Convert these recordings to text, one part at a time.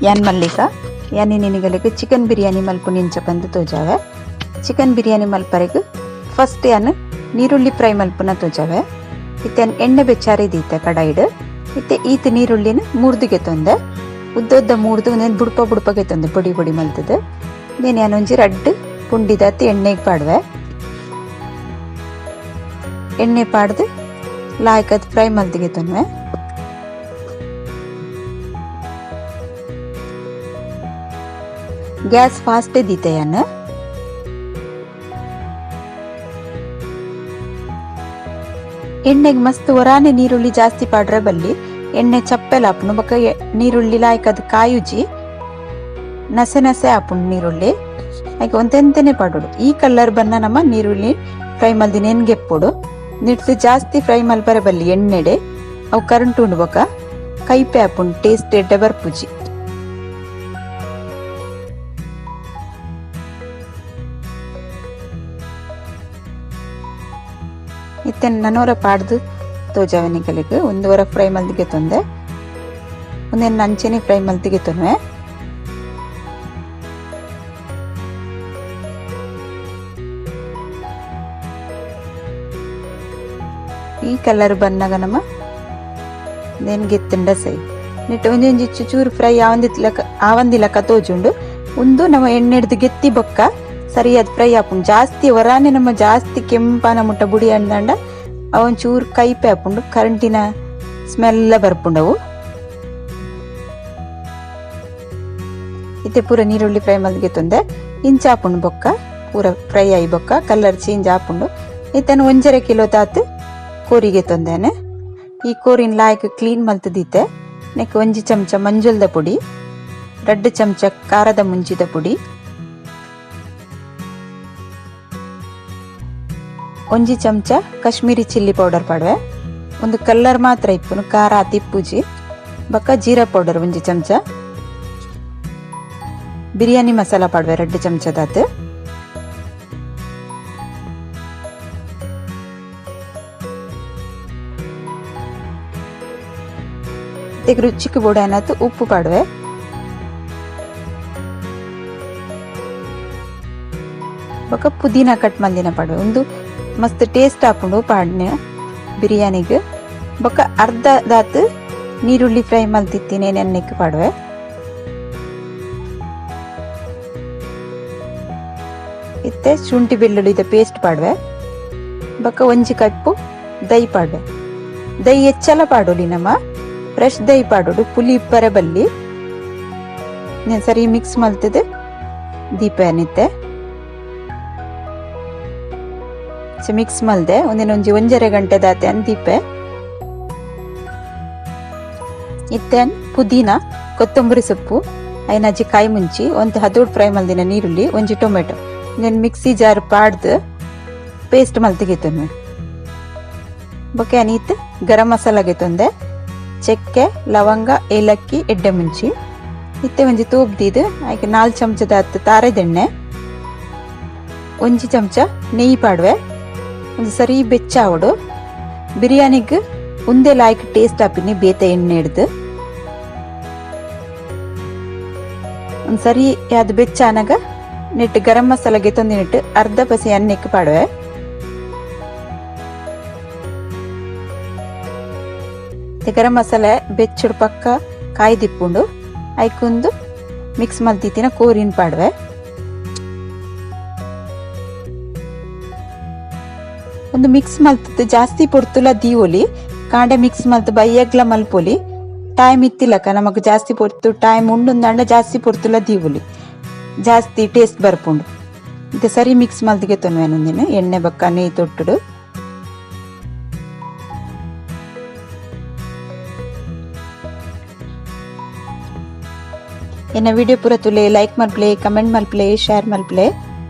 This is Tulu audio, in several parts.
ಯಾನ್ ಮಲ್ಲಿಕ ಯಾನ್ ನಿನಿಗಲೆಗ್ ಚಿಕನ್ ಬಿರಿಯಾನಿ ಮಲ್ಪುನಿ ಇಂಚ ಪಂದ್ ತೋಜಾವೆ. ಚಿಕನ್ ಬಿರಿಯಾನಿ ಮಲ್ಪರೆಗ್ ಫಸ್ಟ್ ಯಾನ್ ನೀರುಳ್ಳಿ ಫ್ರೈ ಮಲ್ಪುನ ತೋಜಾವೆ. ಇತ್ತೆ ಯಾನ್ ಎಣ್ಣೆ ಬೆಚ್ಚಾರಿ ದೀತೆ ಕಡಾಯಿಡ್. ಇತ್ತೆ ಈತ್ ನೀರುಳ್ಳಿನ್ ಮೂರ್ದು ಗೆತೊಂದೆ. ಉದ್ದ ಉದ್ದ ಮೂರ್ದು ಉಂದೆನ್ ಬುಡ್ಪ ಬುಡ್ಪ ಗೆತೊಂದೆ ಪೊಡಿ ಪೊಡಿ ಮಲ್ತುದು. ಉಂದೆನ್ ಯಾನ್ ಒಂಜಿ ರಡ್ಡ್ ಪುಂಡಿದಾತ್ ಎಣ್ಣೆಗ್ ಪಾಡುವೆ. ಎಣ್ಣೆ ಪಾಡ್ದ್ ಲಾಯ್ಕದ್ ಫ್ರೈ ಮಲ್ತ್ ಗೆತೊನುವೆ. ಗ್ಯಾಸ್ ಫಾಸ್ಟ್ ದೀತೆ ಯಾನ್. ಎಣ್ಣೆಗ್ ಮಸ್ತ್ ಒರಾನೆ ನೀರುಳ್ಳಿ ಜಾಸ್ತಿ ಪಾಡ್ರೆ ಬಲ್ಲಿ, ಎಣ್ಣೆ ಚಪ್ಪೆಲ ಆಪುಂಡು ಬೊಕ್ಕ ನೀರುಳ್ಳಿ ಲಾಯ್ಕದ್ ಕಾಯುಜಿ, ನಸೆ ನಸೆ ಆಪುಂಡು ನೀರುಳ್ಳಿ. ಐಕ್ ಒಂತೆಂತೆನೆ ಪಾಡೊಡು. ಈ ಕಲರ್ ಬನ್ನ ನಮ್ಮ ನೀರುಳ್ಳಿ ಫ್ರೈ ಮಲ್ದಿನ ಎನ್ಗೆಪ್ಪೊಡು. ನಿಟ್ಟ್ ಜಾಸ್ತಿ ಫ್ರೈ ಮಲ್ಪರೆ ಬಲ್ಲಿ ಎಣ್ಣೆಡೆ, ಅವು ಕರಂಟು ಉಂಡು ಬೊಕ್ಕ ಕೈಪೆ ಆಪುಂಡು, ಟೇಸ್ಟ್ ಎಡ್ಡೆ ಬರ್ಪುಜಿ. ಇತ್ತೆ ನನೊರ ಪಾಡ್ದು ತೋಜಾವೆ ನಿಕಲೆಗ್. ಒಂದು ವರ ಫ್ರೈ ಮಲ್ದಿಗೆ ತೊಂದೆ, ಉಂದೆನ್ ಅಂಚೆನೆ ಫ್ರೈ ಮಲ್ತಿಗೆ ತೊನ್ವೆ. ಈ ಕಲರ್ ಬನ್ನಗ ನಮ ಉಂದೆನ್ ಗೆತ್ತುಂಡ ಸೈ. ನೆಟ್ ಒಂಜಿ ಒಂಜಿ ಚೂರು ಫ್ರೈ ಆವಂದಿಲಕ ಆವಂದಿಲಕ ತೋಜುಂಡು. ಉಂದು ನಮ ಎಣ್ಣೆಡ್ದು ಗೆತ್ತಿ ಬೊಕ್ಕ ಸರಿಯಾದ ಫ್ರೈ ಆಪುಂಡು. ಜಾಸ್ತಿ ಒರಾನೆ ನಮ್ಮ ಜಾಸ್ತಿ ಕೆಂಪಾನ ಮುಟ್ಟ ಬುಡಿ ಅಂದಾಂಡ ಅವನ್ ಚೂರು ಕೈಪೆ ಆಪುಂಡು, ಕರಂಟಿನ ಸ್ಮೆಲ್ಲ ಬರ್ಪುಂಡವು. ಇತ್ತೆ ಪೂರ ನೀರುಳ್ಳಿ ಫ್ರೈ ಮಲ್ದಿಗೆ ತೊಂದೆ ಇಂಚ ಆಪುಂಡು. ಬೊಕ್ಕ ಪೂರ ಫ್ರೈ ಆಯಿ ಬೊಕ್ಕ ಕಲರ್ ಚೇಂಜ್ ಆಪುಂಡು. ಇತ್ತನ 1.5 ಕಿಲೋ ತಾತ್ ಕೋರಿಗೆ ತೊಂದೇನೆ. ಈ ಕೋರಿನ್ ಲಾಯ್ಕ್ ಕ್ಲೀನ್ ಮಲ್ತದಿತ್ತೆ. ನೆಕ್ 1 ಚಮಚ ಮಂಜಲ್ದ ಪೊಡಿ, 2 ಚಮಚ ಖಾರದ ಮುಂಚಿದ ಪೊಡಿ, 1 ಚಮಚ ಕಾಶ್ಮೀರಿ ಚಿಲ್ಲಿ ಪೌಡರ್ ಪಾಡುವೆ. ಒಂದು ಕಲ್ಲರ್ ಮಾತ್ರ ಇಪ್ಪುನು, ಖಾರ ತಿಪ್ಪುಜಿ. ಬೊಕ್ಕ ಜೀರಾ ಪೌಡರ್ 1 ಚಮಚ, ಬಿರಿಯಾನಿ ಮಸಾಲ ಪಾಡುವೆ 2 ಚಮಚದಾತ್. ರುಚಿಕ್ ಬೋಡಾಯ್ನಾತ್ ಉಪ್ಪು ಪಾಡುವೆ. ಬೊಕ್ಕ ಪುದೀನ ಕಟ್ ಮಲ್ದಿನ ಪಾಡುವೆ. ಉಂದು ಮಸ್ತ್ ಟೇಸ್ಟ್ ಆಪುಂಡು ಪಾಡ್ನೆ ಬಿರಿಯಾನಿಗ್. ಬೊಕ್ಕ ಅರ್ಧ ದಾತ್ ನೀರುಳ್ಳಿ ಫ್ರೈ ಮಲ್ತಿತ್ತೀನಿ ನೆನ್ನೆಕ್ ಪಾಡುವೆ. ಇತ್ತೆ ಶುಂಠಿ ಬೆಳ್ಳುಳ್ಳಿದ ಪೇಸ್ಟ್ ಪಾಡುವೆ. ಬೊಕ್ಕ 1 ಕಪ್ಪು ದೈ ಪಾಡುವೆ. ದೈ ಹೆಚ್ಚಲ ಪಾಡೊಲಿ ನಮ್ಮ, ಫ್ರೆಶ್ ದೈ ಪಾಡೊಡು, ಪುಲಿ ಇಪ್ಪರೆ ಬಲ್ಲಿ. నేను ಸರಿ ಮಿಕ್ಸ್ ಮಲ್ತದೆ ದೀಪ ನಿತ್ತೆ ಮಿಕ್ಸ್ ಮಲ್ದೆ ಒಂದಿನ ಒಂಜಿ 1.5 ಗಂಟೆ ದಾತೆ ಅನ್ ದೀಪೆ. ಇತ್ತೆ ಪುದೀನ, ಕೊತ್ತಂಬರಿ ಸೊಪ್ಪು, ಐನಜ್ಜಿ ಕಾಯಿ ಮುಂಚಿ, ಒಂದು ಹದೋಡ್ ಫ್ರೈ ಮಲ್ದಿನ ನೀರುಳ್ಳಿ, ಒಂಜಿ ಟೊಮೆಟೊ నేను ಮಿಕ್ಸಿ ಜಾರ್ ಪಾಡ್ದು ಪೇಸ್ಟ್ ಮಲ್ತಿಗೆತ್ತೊನ್ವೆ. ಬೊಕ್ಕ ಅನೀತ್ ಗರಂ ಮಸಾಲ ಗೆತ್ತೊಂದೆ, ಚಕ್ಕೆ, ಲವಂಗ, ಏಲಕ್ಕಿ, ಎಡ್ಡೆ ಮುಂಚಿ. ಇತ್ತೆ ಒಂಜಿ ತೂಬ್ದಿದ್ ಐಕ್ 4 ಚಮಚದ ತಾರೆದೆಣ್ಣೆ, 1 ಚಮಚ ನೆಯ್ಯಿ ಪಾಡುವೆ. ಒಂದು ಸರಿ ಬೆಚ್ಚ ಆವಡು. ಬಿರಿಯಾನಿಗ್ ಉಂದೆ ಲಾಯ್ಕ್ ಟೇಸ್ಟ್ ಆಪಿನಿ ಬೇತೆ ಎಣ್ಣೆ ಹಿಡ್ದು. ಒಂದ್ ಸರಿ ಯಾವ್ದು ಬೆಚ್ಚ ಆನಗ ನೆಟ್ ಗರಂ ಮಸಾಲ ಗೆತ್ತೊಂದಿನಿಟ್ಟು ಅರ್ಧ ಪಸಿ ಎಣ್ಣೆಕ್ ಪಾಡುವೆ. ಗರಂ ಮಸಾಲೆ ಬೆಚ್ಚುಡು ಪಕ್ಕ ಕಾಯಿ ದಿಪ್ಪುಂಡು. ಐಕೊಂದು ಮಿಕ್ಸ್ ಮಲ್ತಿತ್ತಿನ ಕೋರಿನ್ ಪಾಡುವೆ. ಒಂದು ಮಿಕ್ಸ್ ಮಲ್ತದ್ದು ಜಾಸ್ತಿ ಪೊರ್ತುಲ ದೀವೊಲಿ, ಕಾಂಡೆ ಮಿಕ್ಸ್ ಮಲ್ತು ಬೈಯಗ್ಲ ಮಲ್ಪೊಲಿ. ಟೈಮ್ ಇತ್ತಿಲ್ಲಕ ನಮಕ್ ಜಾಸ್ತಿ ಪೊರ್ತು ಟೈಮ್ ಉಂಡುಂದಾಂಡ ಜಾಸ್ತಿ ಪೊರ್ತುಲ ದೀವೊಲಿ, ಜಾಸ್ತಿ ಟೇಸ್ಟ್ ಬರ್ಪುಂಡು. ಇತ್ತೆ ಸರಿ ಮಿಕ್ಸ್ ಮಲ್ತಿಗೆ ತೊನ್ವೆನೊಂದಿನ ಎಣ್ಣೆ ಬೊಕ್ಕ ನೆಯ್ ತೊಟ್ಟುಡು. ಎನ್ನ ವಿಡಿಯೋ ಪೂರ ತುಲೆ ಲೈಕ್ ಮಲ್ಪ್ಲೆ, ಕಮೆಂಟ್ ಮಲ್ಪ್ಲೆ, ಶೇರ್ ಮಲ್ಪ್ಲೆ.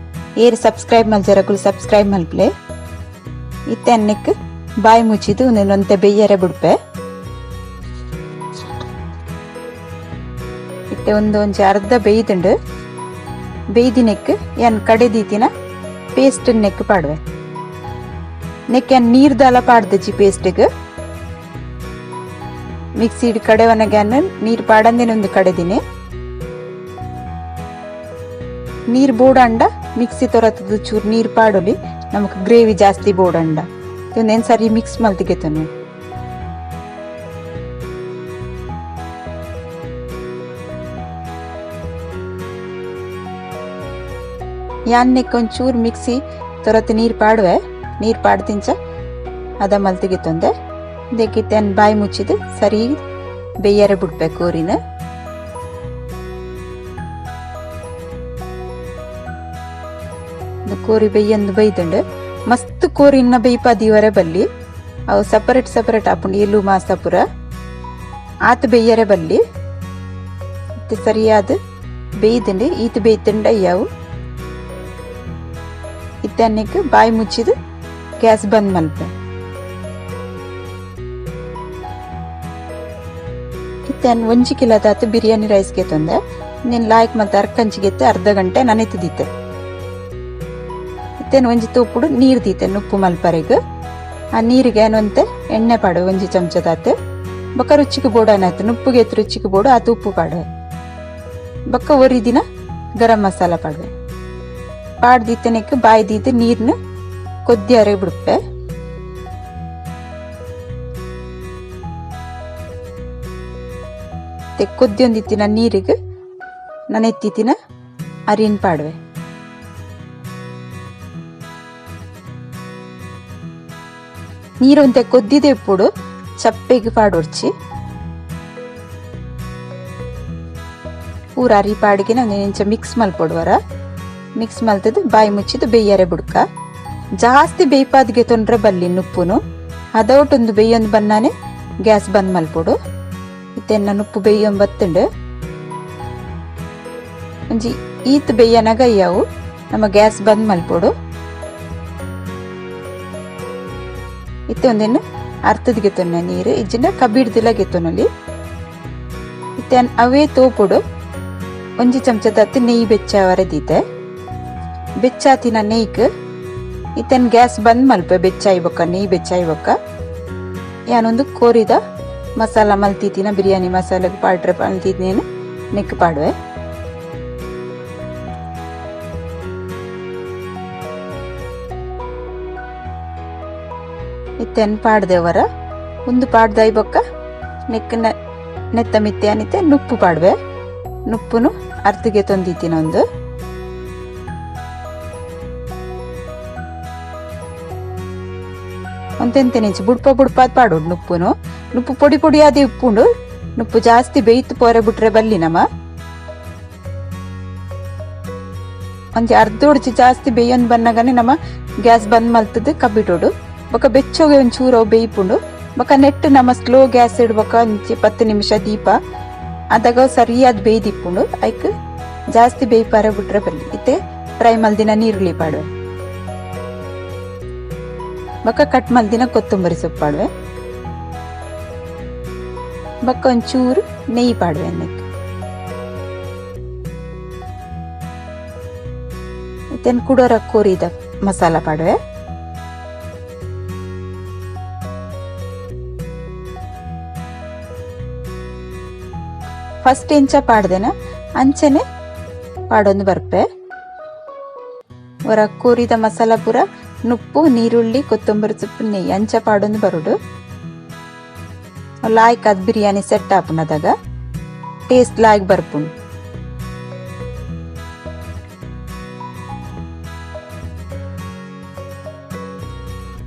ಏರ್ ಸಬ್ಸ್ಕ್ರೈಬ್ ಮಲ್ಜರಕುಲು ಸಬ್ಸ್ಕ್ರೈಬ್ ಮಲ್ಪ್ಲೆ. ಇತ್ತೆ ಅನ್ನಕ್ಕೆ ಬಾಯಿ ಮುಚ್ಚಿದು ಒಂತೆ ಬೆಯ್ಯರೆ ಬುಡ್ಪೆ. ಇತ್ತೆ ಒಂದು ಒಂಜಿ ಅರ್ಧ ಬೇಯ್ದುಂಡು. ಬೇಯ್ದಿನೆಕ್ ಯಾನ್ ಕಡೆ ದೀತಿನ ಪೇಸ್ಟ್ ನೆಕ್ ಪಾಡುವೆ. ನೆಕ್ ಯಾನ್ ನೀರ್ ದಾಲ ಪಾಡ್ದಜಿ ಪೇಸ್ಟ್ಗ್. ಮಿಕ್ಸಿಡ್ ಕಡೆ ಒನಗ್ಯಾನ್ ನೀರ್ ಪಾಡಂದಿನ ಒಂದು ಕಡೆದಿನಿ. ನೀರು ಬೋಡಂಡ ಮಿಕ್ಸಿ ತೊರತದ ಚೂರು ನೀರು ಪಾಡೊಲಿ, ನಮಕ್ ಗ್ರೇವಿ ಜಾಸ್ತಿ ಬೋಡಂಡ ಉಂದೆನ್ ಸರಿ ಮಿಕ್ಸ್ ಮಲ್ತಿಗೆತೊನು. ಯಾನ್ ನೆಕ್ ಒಂಚೂರು ಮಿಕ್ಸಿ ತೊರತ್ ನೀರು ಪಾಡುವೆ, ನೀರು ಪಾಡ್ದಿಂಚ ಅದ ಮಲ್ತಿಗೆತ್ತೊಂದೆ. ಇದಕ್ಕೆ ಬಾಯಿ ಮುಚ್ಚಿದ್ದು ಸರಿ ಬೇಯರೆ ಬಿಡ್ಬೇಕು ಕೋರಿನ. ಕೋರಿ ಬೇಯಂದು ಬೈದುಂಡು ಮಸ್ತ್ ಕೋರಿನ ಬೇಯ್ಪಾದಿವರೆ ಬಲ್ಲಿ, ಅವು ಸಪರೇಟ್ ಸಪರೇಟ್ ಆಪುಂಡು ಎಲು ಮಾಸ ಪೂರ ಆತ್ ಬೇಯರೆ ಬಲ್ಲಿ. ಸರಿಯಾದ ಬೇಯ್ದುಂಡು, ಈತ್ ಬೇಯ್ತುಂಡ ಅಯ್ಯಾವು. ಇತ್ತನ್ನೆಕ್ ಬಾಯಿ ಮುಚ್ಚಿದು ಗ್ಯಾಸ್ ಬಂದ್ ಮಲ್ಪೆ. ಇತ್ತನ್ 1 ಕಿಲೋ ದಾತು ಬಿರಿಯಾನಿ ರೈಸ್ ಗೆತ್ತೊಂದೆ. ನೀನ್ ಲಾಯ್ಕ್ ಮತ್ತೆ ಅರ್ಕಂಚಿಗೆತ್ತೆ ಅರ್ಧ ಗಂಟೆ ನನೆತಿದ್ದಿತ್ತೆ. ಇತ್ತೇನು ಒಂಜಿ ತೋಪುಡು ನೀರು ದೀತೆ ನುಪ್ಪು ಮಲ್ಪರೆಗ್. ಆ ನೀರಿಗೆ ಏನಂತೆ ಎಣ್ಣೆ ಪಾಡು 1 ಚಮಚದಾತು. ಬೊಕ್ಕ ರುಚಿಗೆ ಬೋಡಾನಾಯ್ತು ನುಪ್ಪುಗೆ ಎತ್ತು ರುಚಿಗೆ ಬೋಡು ಆತು ಉಪ್ಪು ಪಾಡುವೆ. ಬೊಕ್ಕ ಒರಿ ದಿನ ಗರಂ ಮಸಾಲ ಪಾಡುವೆ. ಪಾಡ್ದಿತ್ತನೆಕ್ ಬಾಯಿ ದೀತು ನೀರ್ನ ಕೊದ್ದಿಯರೆ ಬಿಡುಪ್ಪೆ. ಕೊದ್ದಿಯೊಂದಿತ್ತಿನ ನೀರಿಗೆ ನಾನು ಎತ್ತಿತ್ತಿನ ಅರಿನ್ ಪಾಡುವೆ. ನೀರೊಂತೆ ಕೊದ್ದಿದೆ ಇಪ್ಪುಡು ಚಪ್ಪೆಗೆ ಪಾಡೊಡ್ಚಿ ಪೂರ ಅರಿ ಪಾಡಿಗೆ ಇಂಚ ಮಿಕ್ಸ್ ಮಲ್ಪೊಡುವರ. ಮಿಕ್ಸ್ ಮಲ್ತದ್ದು ಬಾಯಿ ಮುಚ್ಚಿದ್ದು ಬೇಯರೆ ಬುಡ್ಕ. ಜಾಸ್ತಿ ಬೇಯ್ಪಾದ್ಗೆ ತೊಂದ್ರೆ ಬಲ್ಲಿ ನುಪ್ಪುನು ಅದೌಟೊಂದು ಬೇಯೊಂದು ಬನ್ನಾನೆ ಗ್ಯಾಸ್ ಬಂದ್ ಮಲ್ಪೊಡು. ಇತ್ತೆನ್ನ ನುಪ್ಪು ಬೇಯ್ಯೊಂದು ಬತ್ತುಂಡು ಒಂಜಿ ಈತ್ ಬೇಯನಗ ಅಯ್ಯಾವು ನಮ್ಮ ಗ್ಯಾಸ್ ಬಂದ್ ಮಲ್ಪೊಡು. ಇತ್ತೆ ಒಂದೇನು ಅರ್ಥದ ಗೆತ್ತೊನ್ನ ನೀರು ಇಜ್ಜಿಂಡ ಕಬ್ಬಿಡ್ದಿಲ್ಲ ಗೆತ್ತೊನಲ್ಲಿ. ಇತ್ತೆ ಅವೇ ತೋಪುಡು 1 ಚಮಚದತ್ತು ನೆಯ್ಯಿ ಬೆಚ್ಚಾವರೆ ದೀತೆ. ಬೆಚ್ಚಾತಿನ ನೆಯ್ಕ್ ಇತ್ತನ್ ಗ್ಯಾಸ್ ಬಂದ್ ಮಲ್ಪೆ ಬೆಚ್ಚಾಯಿ ಬೊಕ್ಕ ನೆಯ್ಯಿ ಬೆಚ್ಚಾಯಿ ಬೊಕ್ಕ ಯಾನೊಂದು ಕೋರಿದ ಮಸಾಲ ಮಲ್ತಿತ್ತಿನ ಬಿರಿಯಾನಿ ಮಸಾಲೆಗೆ ಪಾಡ್ರೆ ಮಲ್ತಿದ್ದೇನು ನೆಕ್ ಪಾಡುವೆ. ಇತ್ತೆನ್ ಪಾಡ್ದೇವರ ಒಂದು ಪಾಡ್ದಾಯಿ ಬೊಕ್ಕ ನೆಕ್ ನೆತ್ತ ಮಿತ್ತೆ ಅನಿತೆ ನುಪ್ಪು ಪಾಡುವೆ. ನುಪ್ಪುನು ಅರ್ತಿಗೆ ತೊಂದಿತ್ತಿನ ಒಂದು ಒಂತೆಂತೆ ಬುಡ್ಪ ಬುಡ್ಪಾದ್ ಪಾಡೋಡು ನುಪ್ಪುನು. ನುಪ್ಪು ಪೊಡಿ ಪೊಡಿ ಆದಿ ಉಪ್ಪುಂಡು, ನುಪ್ಪು ಜಾಸ್ತಿ ಬೇಯ್ತು ಪೋರೆ ಬಿಟ್ರೆ ಬಲ್ಲಿ ನಮ ಒಂಜಿ ಅರ್ಧೋಡ್ಚಿ ಜಾಸ್ತಿ ಬೇಯೊಂದು ಬನ್ನಗನೆ ನಮ್ಮ ಗ್ಯಾಸ್ ಬಂದ್ ಮಲ್ತದ್ದು ಕಬ್ಬಿಟೋಡು. ಬೊಕ ಬೆಚ್ಚೋಗೆ ಒಂಚೂರು ಬೇಯ್ಪುಂಡು. ಬೊಕ ನೆಟ್ ನಮ್ಮ ಸ್ಲೋ ಗ್ಯಾಸ್ ಇಡ್ಬೊಕ ಒಂಜಿ 10 ನಿಮಿಷ ದೀಪ ಅದಾಗ ಸರಿಯಾದ ಬೇಯ್ದಿಪ್ಪುಂಡು. ಐಕ್ ಜಾಸ್ತಿ ಬೇಯ್ಪಾರ ಬಿಟ್ರೆ ಬಲ್ಲಿ. ಇತ್ತೆ ಫ್ರೈ ಮಲ್ದಿನ ನೀರುಳ್ಳಿ ಪಾಡುವೆ. ಬೊಕ ಕಟ್ ಮಲ್ದಿನ ಕೊತ್ತಂಬರಿ ಸೊಪ್ಪು ಪಾಡುವೆ. ಬೊಕ ಒಂಚೂರು ನೆಯ್ಯಿ ಪಾಡುವೆ ಅನ್ನಕ್ಕೆ. ಇತ್ತೆನ್ ಕುಡೋರ ಕೋರಿದ ಮಸಾಲ ಪಾಡುವೆ. ಫಸ್ಟ್ ಎಂಚ ಪಾಡ್ದೆನ ಅಂಚನೆ ಪಾಡೊಂದು ಬರ್ಪೆ. ಹೊರ ಕೋರಿದ ಮಸಾಲ ಪೂರ ನುಪ್ಪು ನೀರುಳ್ಳಿ ಕೊತ್ತಂಬರಿ ಸೊಪ್ಪು ನೆಯ್ಯಿ ಅಂಚ ಪಾಡೊಂದು ಬರುಡು. ಲಾಯ್ಕ್ ಅದ್ ಬಿರಿಯಾನಿ ಸೆಟ್ ಆಪುಂಡು, ಟೇಸ್ಟ್ ಲಾಯ್ಕ್ ಬರ್ಪುಂಡು.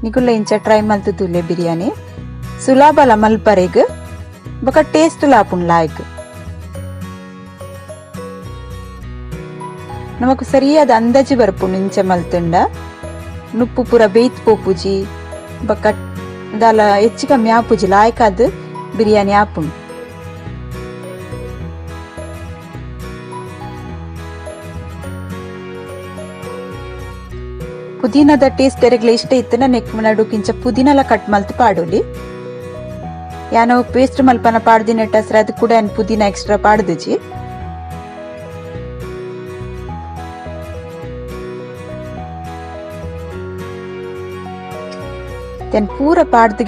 ನಿಕುಲ್ಲ ಇಂಚ ಟ್ರೈ ಮಲ್ತುತುಲೆ ಬಿರಿಯಾನಿ ಸುಲಾಬಲ ಮಲ್ಪರೆಗ್ ಬೊಕ ಟೇಸ್ಟ್ ಲಾಪುಂಡು ಲಾಯ್ಕ್. ನಮಕ್ ಸರಿಯಾದ ಅಂದಾಜು ಬರ್ಪುಂಡು ಇಂಚ ಮಲ್ತುಂಡ. ನುಪ್ಪು ಪೂರ ಬೇಯ್ತ್ ಪೋಪುಜಿ ಬೊಕ ದಾಲ ಹೆಚ್ಚು ಕಮ್ಮಿ ಆಪುಜಿ, ಲಾಯ್ಕಾದ್ ಬಿರಿಯಾನಿ ಆಪುಂಡು. ಪುದೀನದ ಟೇಸ್ಟ್ ಎರೆಗ್ಲ ಇಷ್ಟ ಇತ್ತನ ನೆಕ್ ನಡುಕಿಂಚ ಪುದೀನಲ ಕಟ್ ಮಲ್ತ್ ಪಾಡೊಲಿ. ಯಾನೋ ಪೇಸ್ಟ್ ಮಲ್ಪನ ಪಾಡ್ದಿನೆಟ್ ಹಸ್ರ ಅದು ಕೂಡ ಪುದೀನ ಎಕ್ಸ್ಟ್ರಾ ಪಾಡ್ದುಜಿ. Then ಪೂರ ಪಾಡ್ದು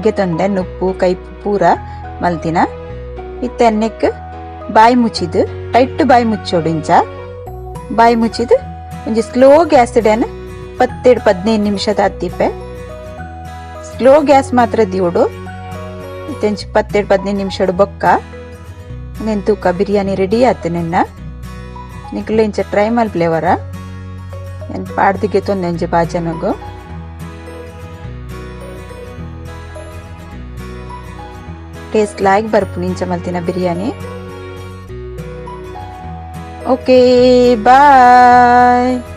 ಗೆತೊಂಡೆ ನುಪ್ಪು ಕೈಪು ಪೂರ ಮಲ್ತಿನ. ಇತ್ತೆ ನೆಕ್ ಬಾಯಿ ಮುಚ್ಚಿದು ಟೈಟ್ ಬಾಯಿ ಮುಚ್ಚೋಡು ಇಂಚ. ಬಾಯಿ ಮುಚ್ಚಿದ್ ಒಂಜಿ ಸ್ಲೋ ಗ್ಯಾಸ್ ಡ್ ಪತ್ತೆಡ್ 15 ನಿಮಿಷ ದೀಪೆ. ಸ್ಲೋ ಗ್ಯಾಸ್ ಮಾತ್ರ ದಿಯೋಡು. ಒಂಜಿ ಪತ್ತೆಡ್ 15 ನಿಮಿಷಡ್ ಬೊಕ್ಕ ನೆನ್ ತೂಕ, ಬಿರಿಯಾನಿ ರೆಡಿ ಆತು. ನಿನ್ನ ನಿಕುಲು ಇಂಚ ಟ್ರೈ ಮಲ್ಪುಲೆ. ಯಾನ್ ಪಾಡ್ದಿಗೆ ತೊಂದೆ ಒಂಜಿ ಬಾಜನಗು. ಟೇಸ್ಟ್ ಲಾಯ್ಕ್ ಬರ್ಪುಂಡು ಇಂಚ ಮಲ್ತಿನ ಬಿರಿಯಾನಿ. Okay, bye.